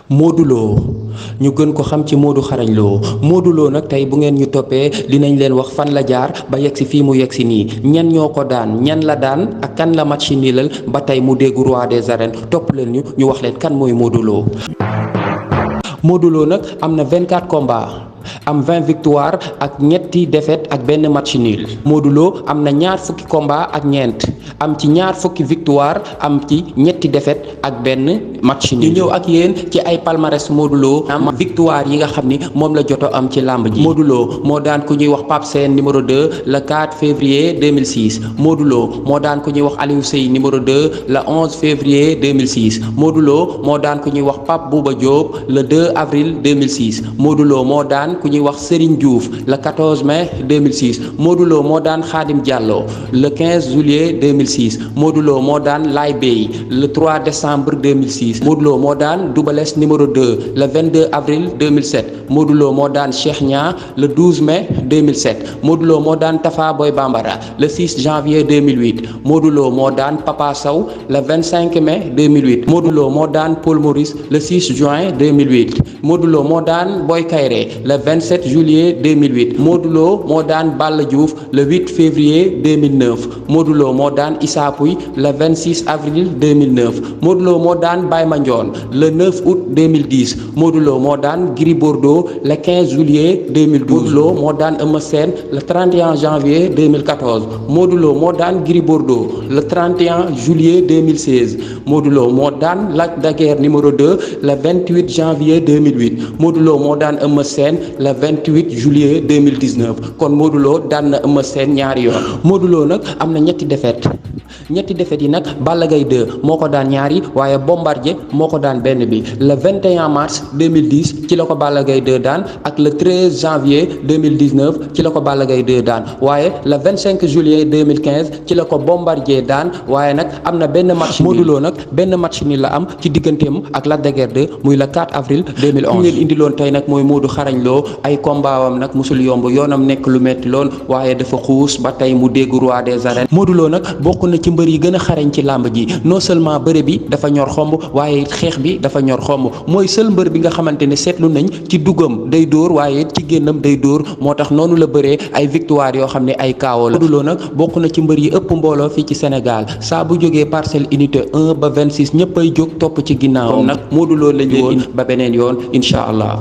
Modou Lo ñu gën ko xam ci Modou Xarañ Lo Modou Lo nag tey bu ngeen ñu toppee dinañ leen wax fan la jaar ba yegg si fii mu yegg si nii ñan ñoo ko daan ñan la daan ak kan la match niilal ba tey mu déggu roi des arènes topp leen ñu wax leen kan mooy Modou Lo. Modou Lo nag am na 24 combats am 20 victoire ak ñetti défaite ak benn match nul. Modou Lo am na ñaar fukki combat ak ñeent am ci ñaar fukki victoire am ci ñetti défaite ak benn match nul. ñu ñëw ak yéen ci ay palmarès Modou Lo am victoire yi nga xam ni moom la joto am ci làmb ji. Modou Lo moo daan ku ñuy wax Pape Sène numéro 2 le 4 février 2006 Modou Lo moo daan ku ñuy wax Aliou Seye numéro 2 le 11 février 2006 Modou Lo moo daan ku ñuy wax Pape Bouba Diop le 2 avril 2006 Modou Lo moo daan ku ñuy wax Serigne Diouf le 14 mai 2006 Modou Lo moo daan Khadim Diallo le 15 juillet 2006 Modou Lo moo daan Laye Bey le 3 décembre 2006 Modou Lo moo daan Doubalès numéro 2 le 22 avril 2007 Modou Lo moo daan Cheikh Niang le 12 mai 2007 Modou Lo moo daan Tafa Boy Bambara le 6 janvier 2008 Modou Lo moo daan Papa Sow le 25 mai 2008 Modou Lo moo daan Paul Maurice le 6 juin 2008 Modou Lo moo daan Boy Kayré le 27 juillet 2008 Modou Lo moo daan Balla Diouf le 8 février 2009 Modou Lo moo daan Issa Pouye le 26 avril 2009 Modou Lo moo daan Baye Mandione le 9 août 2010 Modou Lo moo daan Gris Bordeaux le 15 juillet 2012 Modou Lo moo daan Eumeu Sène le 31 janvier 2014 Modou Lo moo daan Gris Bordeaux le 31 juillet 2016 Modou Lo moo daan Lac de Guiers numéro 2 le 28 janvier 2008 Modou Lo moo daan Eumeu Sène le 28 juillet 2019 kon Modou Lo daan na Eumeu Sène ñaari yoon. Modou Lo nag am na ñetti défaite yi nag Balla Gaye 2 moo ko daan ñaari waaye Bombardier moo ko daan benn bi le 21 mars 2010 ci la ko Balla Gaye 2 daan ak le 13 janvier 2019 ci la ko Balla Gaye 2 daan waaye le 25 juillet 2015 ci la ko Bombardier daan waaye nag am na benn match Modou Lo nag benn match ni la am ci digganteem ak Lac de Guiers 2 muy le 4 avril 2011 ñu leen indiloon tey nag mooy Modou Xarañ Lo ay combaawam nag musul yomb yoonam nekk lu metti lool waaye dafa xuus ba tey mu dégg roi des arènes. Modou Lo nag bokk na ci mbër yi gën a xarañ ci làmb ji non seulement bëre bi dafa ñor xomb waaye xeex bi dafa ñor xomb mooy seul mbër bi nga xamante ne seetlu nañ ci dugam day dóor waaye ci génnam day dóor moo tax noonu la bëree ay victoire yoo xam ne ay kaawoo la. Modou Lo nag bokk na ci mbër yi ëpp mbooloo fii ci Sénégal saa bu jógee Parcelles unité 1 ba 26 ñëpp ay jóg topp ci ginnaawam nag Modou Lo lañ leen ba beneen yoon incha allah.